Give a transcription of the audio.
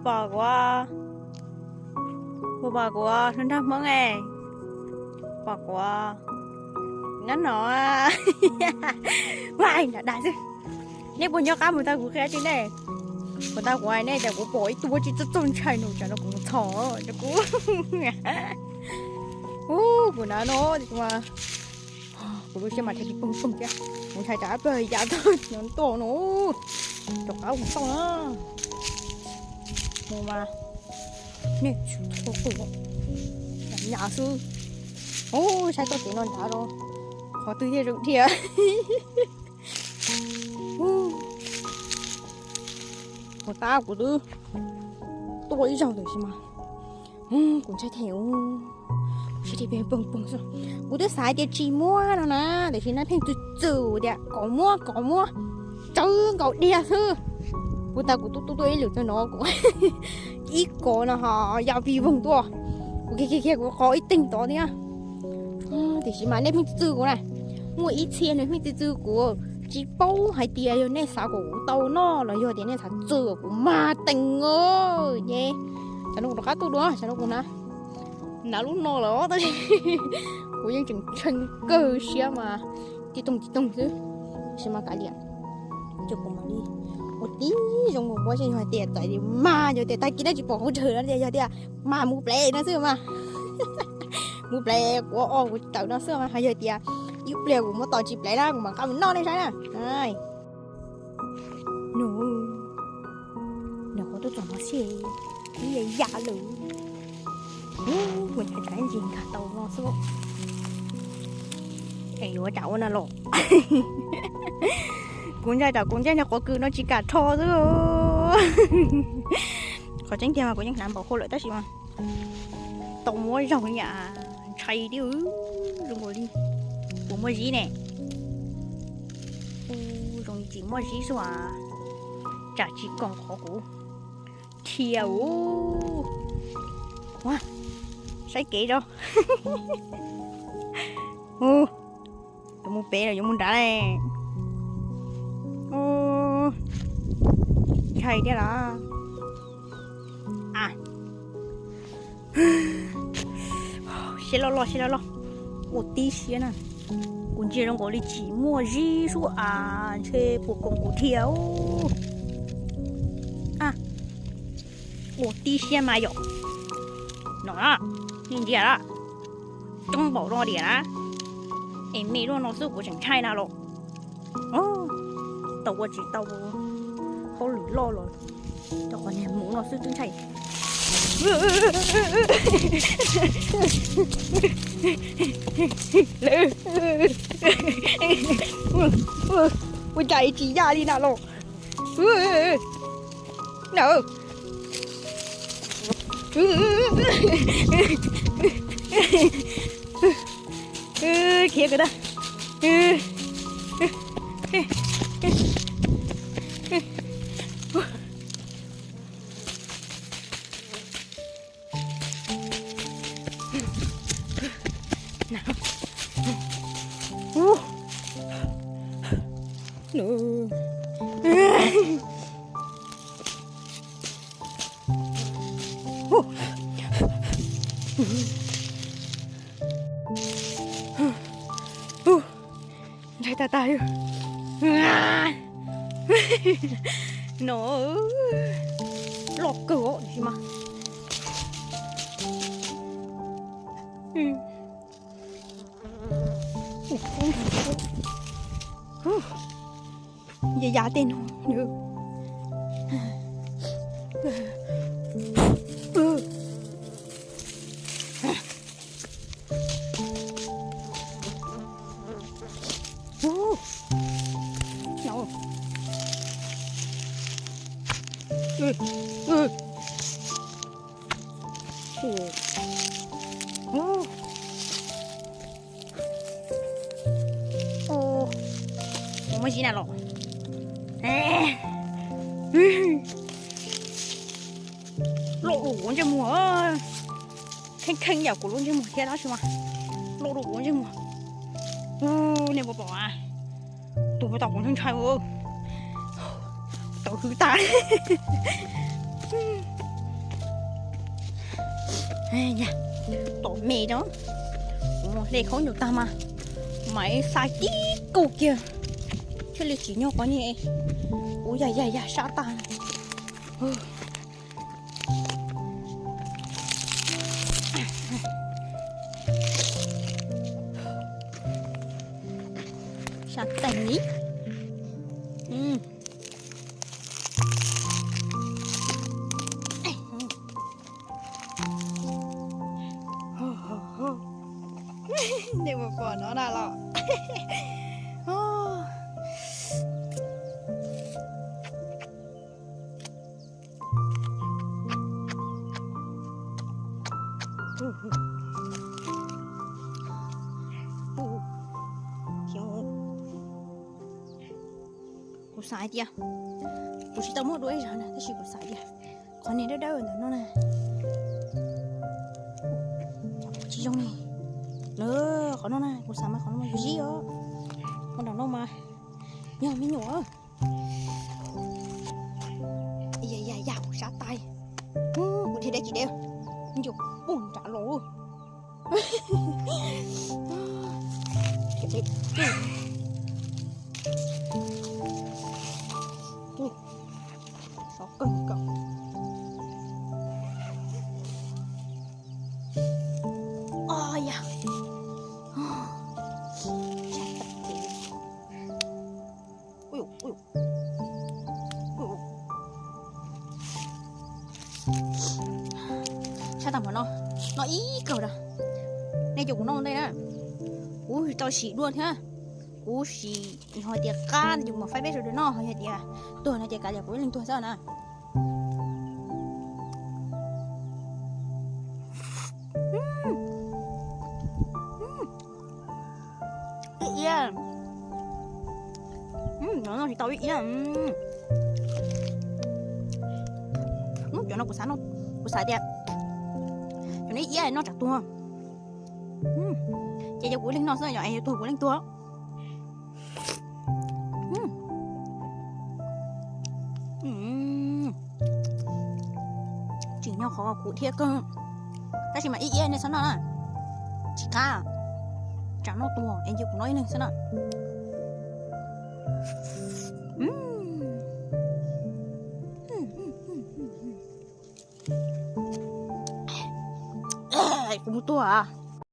Pom kuv, puas pom kuv hlub nraug Hmoob es? Pom kuv nyob no. Ua nram dag xwb. Nej puas nco qab mus tau kuv qhia tsis nej? Puas tau kuv hais nej tias kuv pom ib tug tsis txawj txawj ntshai nus tsam no kuv mus txhom rau kuv. Ub, kuv hnav no mas kuv lub siab mas ntshai tsis poob poob thiab. Kuv ntshai tsam ib pliag ya tag no tuaj no rov qab mus txog na. Mus mas nej txhob qw, nyas xwb. Ub, saib txoj kev no nrad los qhov twg thiaj zoo dhia. Ub, puas tab kuv twb tuaj ib zaug tiam sis mas kuv ntshai thiab. Siab dhia pheej poob poob xwb. Kuv twb xav tias tsis muab no na, tiam sis nws pheej txwm txwm tias kom muab kom muab, tsawv nkaus dhia xwb. Puas tab kuv tuaj tuaj tuaj ib lwm txog no kuv ib kov no ho ya vij voog tuaj, kuv kiag kiag kiag kuv qhov ib teeg tod thiab. Tiam sis mas nej pheej txwm txwm kuv na, muaj ib txhia nws pheej txwm txwm kuv, tsis paub hais tias yog nej xav kom kuv tau noj los yog tias nej xav txwm kuv mas tees os. Ces tsam no kuv rov qab tuaj dua, tsam no kuv hnav, hnav lub no lawm tab sis kuv yeej tseem tshee kawg siab mas tib toog tib toog xwb. Tab sis mas kav liam, ces kuv mam li ua tib zoo mus muab, yog tias txawm li mas yog tias tag kis no tsis pom kuv tawm no tias yog tias mas mus plev no xwb mas. Mus plev kuv o kuv tawm no xwb mas, yog tias ib pliag kuv muab tos tsis plev na kuv mam nqa mus noj nej saib na. Nws, nws qhov tuaj txog no xij, ib yam lawm. Ub, kuv ntshai tsam ntsis nkag tau no xwb. Es yuav tsam ua na los, kuv ntshai tsam kuv ntshai nws qhov kws no tsis kam rho xwb. Qhov tseeb tiag mas kuv yeej hnav npaum hau lawm tab sis mas tau muab zaug yam ntshai thiab. Zoo nkaus li puas muaj zib ne? Ub, zoo li tsis muaj zib xwb as, tsam tsis koom qhov kuv dhia ub. Ua, saib kev zoo. Ub, yuav mus pem los yuav mus nrad ne? Ub, ntshai thiab los. A, siab loj loj siab loj loj, ua tib siab na. Kuv ntsia zoo nkaus li tsis muaj zib xwb as, ntshe puas koom kuv dhia. A, ua tib siab mas yom. No na, nej ntsia lawm, coob npaum no diam na, es me luaj no xwb kuv tseem ntshai na los. Tau ua tsis tau hauj lwm loj los rau qhov niag mus no xwb twb ntshai. Ua cas tsis ya li na los. Na, khiav kawg tag. Ntshai tag tag li. No, loj kawg os, tab sis mas ya ya tej no. Ua, muaj zib na los. Loj dua kuv ntsej muag, kheej kheej yam kuv lub ntsej muag thiab tab sis mas loj dua kuv ntsej muag. Nej puas pom a? Tus puas tau kuv ntshai ntshai, tau hwv tag. Tom me rau, kuv mus hle khaub ncaws tag mas, mas xa tib kaug kiag thiaj li tsim nyog qhov niag, kuv yag yag yag sab tag. Sab tag li. Nej mus pom no na los. Kuv xav hais tias, kuv tsis tau muab dua ib zaug na, tab sis kuv xav tias qhov niag dawb dawb ntawm no na, tsis zoo ne. Qhov no na, kuv xav mas qhov no mas yus zib os. Qhov nram no mas yog me nyuam. Ya ya ya, kuv sab tais. Kuv dhia deb tsis deb, ncaws pum nrad los. Sov kawg nkaus. O ya. Sab tag npaum no, noj ib kaug rau. Nej cov kuv noj ntej na, kuv tsis tau sim dua thiab. Kuv sim, yog hais tias qab no ces kuv mam faib peb sawv daws noj, ho yog tias tuag no ces kav liam kuv ib leeg tuag xwb na. Ib iab, no noj tsis tau ib iab. Cov no kuv xav, kuv xav tias cov no ib iab noj tsam tuag. Ces yog kuv ib leeg noj xwb, yog es yog tuag kuv ib leeg tuag. Tsim nyog qhov kuv dhia kawg, tab sis mas ib iab nej txhob noj na, tsis qab, tsam noj tuag es cia kuv noj ib leeg xwb na. Kuv mus tuag.